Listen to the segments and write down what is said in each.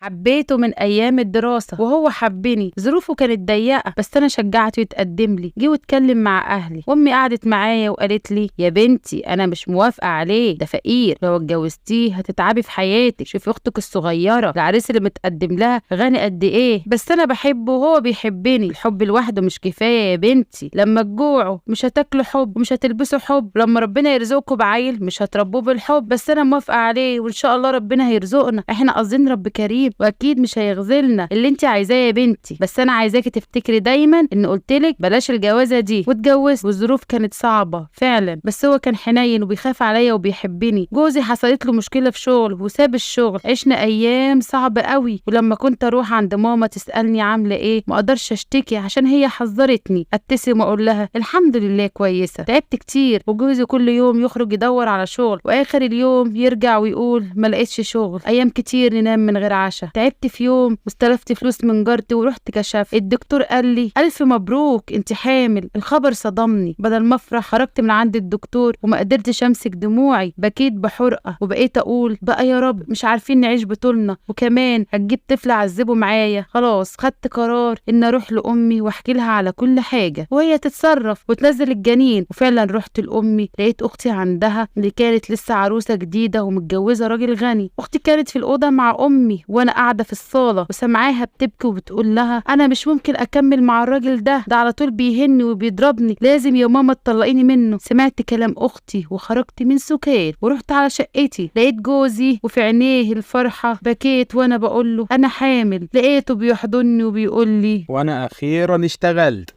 حبيته من ايام الدراسة وهو حبني. ظروفه كانت ضيقه بس انا شجعته يتقدم لي. جه واتكلم مع اهلي، وامي قعدت معايا وقالت لي يا بنتي انا مش موافقة عليه، ده فقير، لو اتجوزتيه هتتعبي في حياتك، شوفي اختك الصغيرة العريس اللي متقدم لها غني قد ايه. بس انا بحبه وهو بيحبني، الحب لوحده مش كفاية يا بنتي، لما تجوعوا مش هتاكلوا حب ومش هتلبسوا حب، لما ربنا يرزقكم بعيل مش هتربوه بالحب. بس انا موافقة عليه وان شاء الله ربنا هيرزقنا، احنا قصدين رب كريم واكيد مش هيغزلنا اللي انت عايزاه يا بنتي، بس انا عايزاكي تفتكري دايما ان قلتلك بلاش الجوازه دي. واتجوزت والظروف كانت صعبة فعلا، بس هو كان حنين وبيخاف عليا وبيحبني. جوزي حصلت له مشكلة في شغل وساب الشغل، عشنا ايام صعبة قوي، ولما كنت اروح عند ماما تسالني عامله ايه ما اقدرش اشتكي عشان هي حذرتني، ابتسم واقول لها الحمد لله كويسة. تعبت كتير وجوزي كل يوم يخرج يدور على شغل، واخر اليوم يرجع ويقول ما لقيتش شغل. ايام كتير ننام من غير عشاء. تعبت في يوم واستلفت فلوس من جارتي ورحت كشف، الدكتور قال لي الف مبروك انت حامل. الخبر صدمني، بدل ما افرح خرجت من عند الدكتور وما قدرتش امسك دموعي، بكيت بحرقه وبقيت اقول بقى يا رب مش عارفين نعيش بطولنا وكمان هتجيب طفل اعذبه معايا. خلاص خدت قرار ان اروح لامي واحكي لها على كل حاجة وهي تتصرف وتنزل الجنين. وفعلا رحت لامي، لقيت اختي عندها اللي كانت لسه عروسه جديدة ومتجوزه راجل غني. اختي كانت في الاوضة مع امي وانا قاعدة في الصاله وسمعاها بتبكي وبتقول لها انا مش ممكن اكمل مع الراجل ده، ده على طول بيهني وبيضربني، لازم يا ماما تطلقيني منه. سمعت كلام اختي وخرجت من سكات ورحت على شقتي، لقيت جوزي وفي عينيه الفرحة، بكيت وانا بقول له انا حامل. لقيته بيحضني وبيقول لي وانا اخيرا اشتغلت.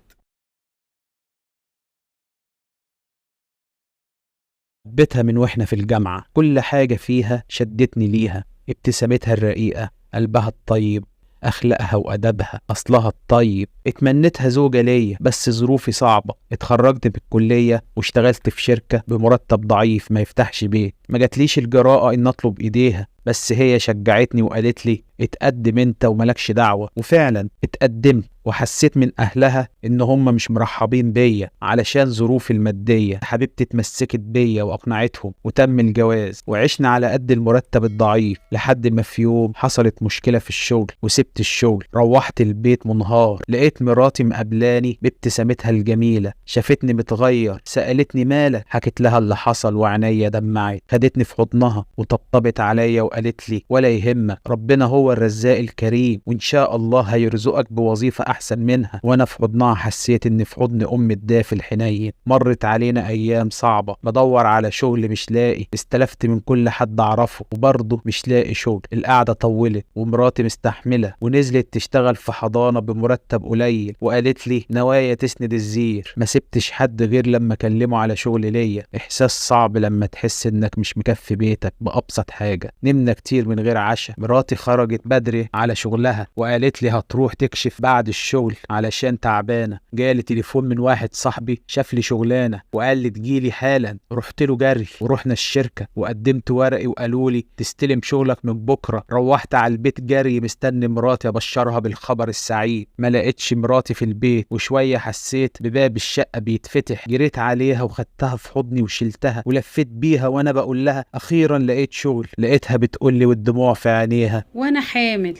حبيتها من واحنا في الجامعة، كل حاجة فيها شدتني ليها، ابتسامتها الرقيقة، قلبها الطيب، أخلاقها وأدبها، أصلها الطيب. اتمنيتها زوجة ليا بس ظروفي صعبة. اتخرجت بالكلية واشتغلت في شركة بمرتب ضعيف ما يفتحش بيت. ما جاتليش الجراءة إن أطلب إيديها، بس هي شجعتني وقالت لي اتقدم انت وملكش دعوة. وفعلا اتقدمت، وحسيت من أهلها إن هم مش مرحبين بيا علشان ظروفي المادية. حبيبتي اتمسكت بيا وأقنعتهم وتم الجواز، وعشنا على قد المرتب الضعيف لحد ما في يوم حصلت مشكلة في الشغل وسبت الشغل. روحت البيت منهار، لقيت مراتي مقابلاني بابتسامتها الجميلة، شافتني متغير، سألتني مالك، حكيت لها اللي حصل وعينيا دمعت. خدتني في حضنها وطبطبت عليا وقالت لي ولا يهمك، ربنا هو الرزاق الكريم وإن شاء الله هيرزقك بوظيفة أحسن منها. وأنا في حضنها حسيت إن في حضن أم الدافي الحنين. مرت علينا أيام صعبة، بدور على شغل مش لاقي، استلفت من كل حد أعرفه وبرضه مش لاقي شغل. القعدة طولت ومراتي مستحملة، ونزلت تشتغل في حضانة بمرتب قليل، وقالت لي نوايا تسند الزير. ما سبتش حد غير لما كلمة على شغل ليا. إحساس صعب لما تحس إنك مش مكفي بيتك بأبسط حاجة. نمنا كتير من غير عشاء. مراتي خرجت بدري على شغلها وقالت لي هتروح تكشف بعد الشغل علشان تعبانة. جالي تليفون من واحد صاحبي شاف لي شغلانة وقال لي تجيلي حالا. رحت له جري ورحنا الشركة وقدمت ورقي وقالوا لي تستلم شغلك من بكره. روحت على البيت جري مستني مراتي ابشرها بالخبر السعيد. ما لقيتش مراتي في البيت، وشوية حسيت بباب الشقة بيتفتح، جريت عليها وخدتها في حضني وشلتها ولفيت بيها وانا بقول لها اخيرا لقيت شغل. لقيتها بتقول لي والدموع في عينيها وانا حامل.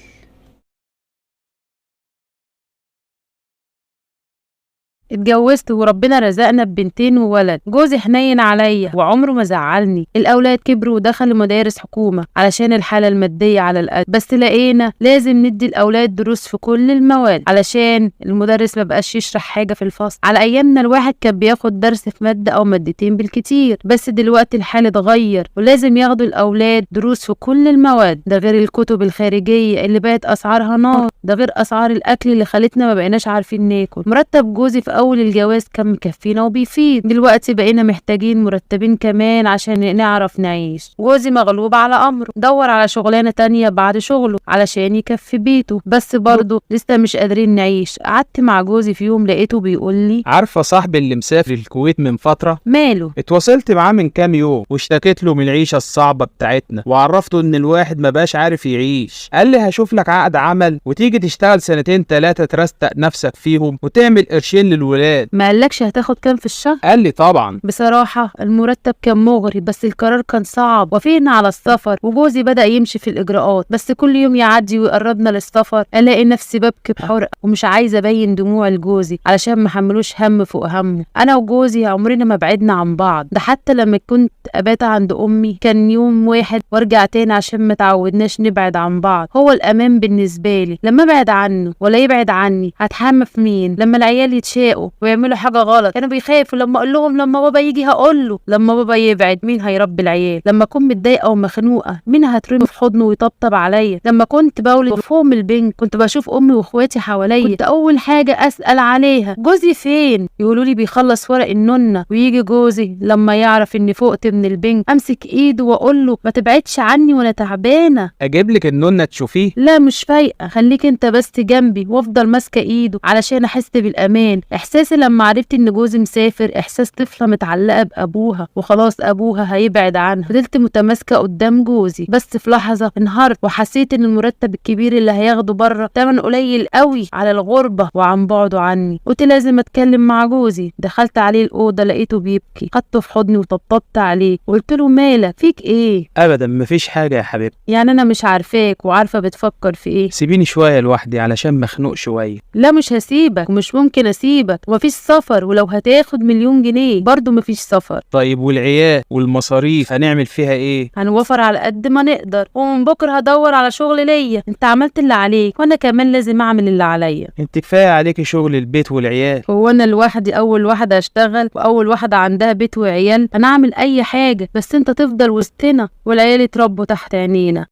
اتجوزت وربنا رزقنا ببنتين وولد. جوزي حنين عليا وعمره ما زعلني. الاولاد كبروا ودخلوا مدارس حكومة علشان الحالة المادية على القد، بس لقينا لازم ندي الاولاد دروس في كل المواد علشان المدرس ما بقاش يشرح حاجة في الفصل. على ايامنا الواحد كان بياخد درس في مادة او مادتين بالكتير، بس دلوقتي الحال اتغير ولازم ياخدوا الاولاد دروس في كل المواد، ده غير الكتب الخارجية اللي بقت اسعارها نار، ده غير اسعار الاكل اللي خلتنا ما بقيناش عارفين ناكل. مرتب جوزي في اول الجواز كان مكفينا وبيفيد، دلوقتي بقينا محتاجين مرتبين كمان عشان نعرف نعيش. جوزي مغلوب على امره، دور على شغلانة تانية بعد شغله علشان يكفي بيته، بس برضه لسه مش قادرين نعيش. قعدت مع جوزي في يوم لقيته بيقول لي عارفه صاحبي اللي مسافر الكويت من فترة؟ ماله؟ اتواصلت معاه من كام يوم واشتكيت له من العيشة الصعبة بتاعتنا وعرفته ان الواحد ما بقاش عارف يعيش. قال لي هشوف لك عقد عمل وتيجي تشتغل 2 3 ترستق نفسك فيهم وتعمل قرشين للولاد الولاد. ما قالكش هتاخد كام في الشهر؟ قال لي طبعا. بصراحة المرتب كان مغري، بس القرار كان صعب. وافقنا على السفر وجوزي بدأ يمشي في الإجراءات، بس كل يوم يعدي ويقربنا للسفر ألاقي نفسي ببكي بحرقة ومش عايزة أبين دموع لجوزي علشان ما حملوش هم فوق همه. أنا وجوزي عمرنا ما بعدنا عن بعض، ده حتى لما كنت أبات عند أمي كان يوم واحد وارجع تاني عشان ما تعودناش نبعد عن بعض. هو الأمان بالنسبة لي، لما أبعد عنه ولا يبعد عني هتحمى في مين؟ لما العيال يتشاقوا ويعملوا حاجة غلط كانوا بيخافوا لما أقول لهم لما بابا يجي هقول له، لما بابا يبعد مين هيربي العيال؟ لما أكون متضايقة ومخنوقة مين هترمي في حضنه ويطبطب عليا؟ لما كنت بولد فوق من البنك كنت بشوف أمي وإخواتي حواليا، كنت أول حاجة أسأل عليها جوزي فين؟ يقولوا لي بيخلص ورق النونة. ويجي جوزي لما يعرف إني فقت من البنك أمسك إيده وأقول له ما تبعدش عني وأنا تعبانة. أجيب لك النونة تشوفيه؟ لا مش فايقة، خليك أنت بس جنبي، وأفضل ماسكة إيده علشان أحس بالأمان. إحساسي لما عرفت إن جوزي مسافر إحساس طفلة متعلقة بأبوها وخلاص أبوها هيبعد عنها. فضلت متماسكة قدام جوزي، بس في لحظة انهارت وحسيت إن المرتب الكبير اللي هياخده بره تمن قليل قوي على الغربة وعن بعده عني. قلت لازم أتكلم مع جوزي. دخلت عليه الأوضة لقيته بيبكي، خدته في حضني وطبطبت عليه وقلت له مالك فيك إيه؟ أبدا مفيش حاجة يا حبيبتي. يعني أنا مش عارفاك وعارفة بتفكر في إيه؟ سيبيني شوية لوحدي علشان مخنوق شوية. لا مش هسيبك ومش ممكن أسيبك، ومفيش سفر، ولو هتاخد 1,000,000 جنيه برضه مفيش سفر. طيب والعيال والمصاريف هنعمل فيها إيه؟ هنوفر على قد ما نقدر، ومن بكرة هدور على شغل ليا. أنت عملت اللي عليك وأنا كمان لازم أعمل اللي عليا. أنت كفاية عليكي شغل البيت والعيال. هو أنا لوحدي أول واحدة أشتغل وأول واحدة عندها بيت وعيال؟ أنا أعمل أي حاجة بس أنت تفضل وسطنا والعيال يتربوا تحت عينينا.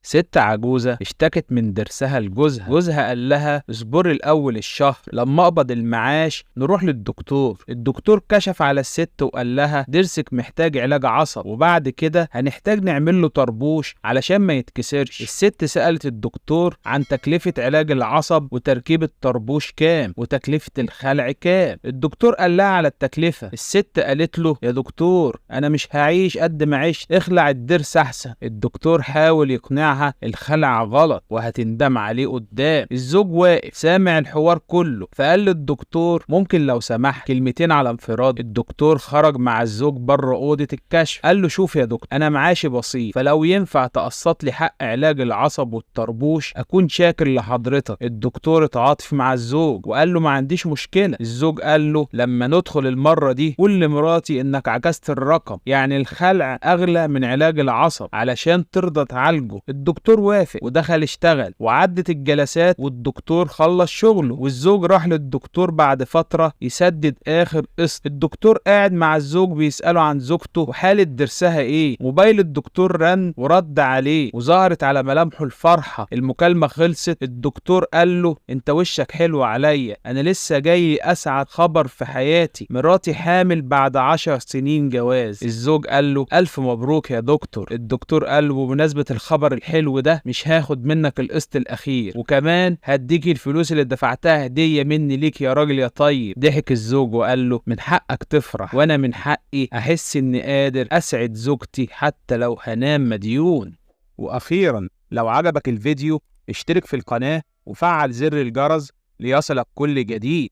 ست عجوزة اشتكت من ضرسها لجوزها. جوزها قال لها اصبري الأول الشهر لما أقبض المعاش نروح للدكتور. الدكتور كشف على الست وقال لها ضرسك محتاج علاج عصب، وبعد كده هنحتاج نعمل له طربوش علشان ما يتكسرش. الست سألت الدكتور عن تكلفة علاج العصب وتركيب الطربوش كام وتكلفة الخلع كام. الدكتور قال لها على التكلفة. الست قالت له يا دكتور أنا مش هعيش قد ما عشت، اخلع الضرس أحسن. الدكتور حاول يقنعها الخلع غلط وهتندم عليه قدام. الزوج واقف سامع الحوار كله، فقال للدكتور ممكن لو سمحت كلمتين على انفراد. الدكتور خرج مع الزوج بره اوضه الكشف، قال له شوف يا دكتور انا معاشي بسيط، فلو ينفع تقسط لي حق علاج العصب والطربوش اكون شاكر لحضرتك. الدكتور اتعاطف مع الزوج وقال له ما عنديش مشكله. الزوج قال له لما ندخل المره دي قول لمراتي انك عكست الرقم، يعني الخلع اغلى من علاج العصب علشان ترضى تعالجه. الدكتور وافق ودخل اشتغل، وعدت الجلسات والدكتور خلص شغله، والزوج راح للدكتور بعد فترة يسدد آخر قسط. الدكتور قاعد مع الزوج بيسأله عن زوجته وحالة ضرسها ايه. موبايل الدكتور رن ورد عليه وظهرت على ملامحه الفرحة. المكالمة خلصت، الدكتور قال له انت وشك حلو عليا، انا لسه جاي اسعد خبر في حياتي، مراتي حامل بعد 10 سنين جواز. الزوج قال له الف مبروك يا دكتور. الدكتور قال له بمناسبة الخبر الحلو ده مش هاخد منك القسط الاخير، وكمان هديكي الفلوس اللي دفعتها هديه مني ليك يا راجل يا طيب. ضحك الزوج وقال له من حقك تفرح، وانا من حقي احس اني قادر اسعد زوجتي حتى لو هنام مديون. واخيرا لو عجبك الفيديو اشترك في القناه وفعل زر الجرس ليصلك كل جديد.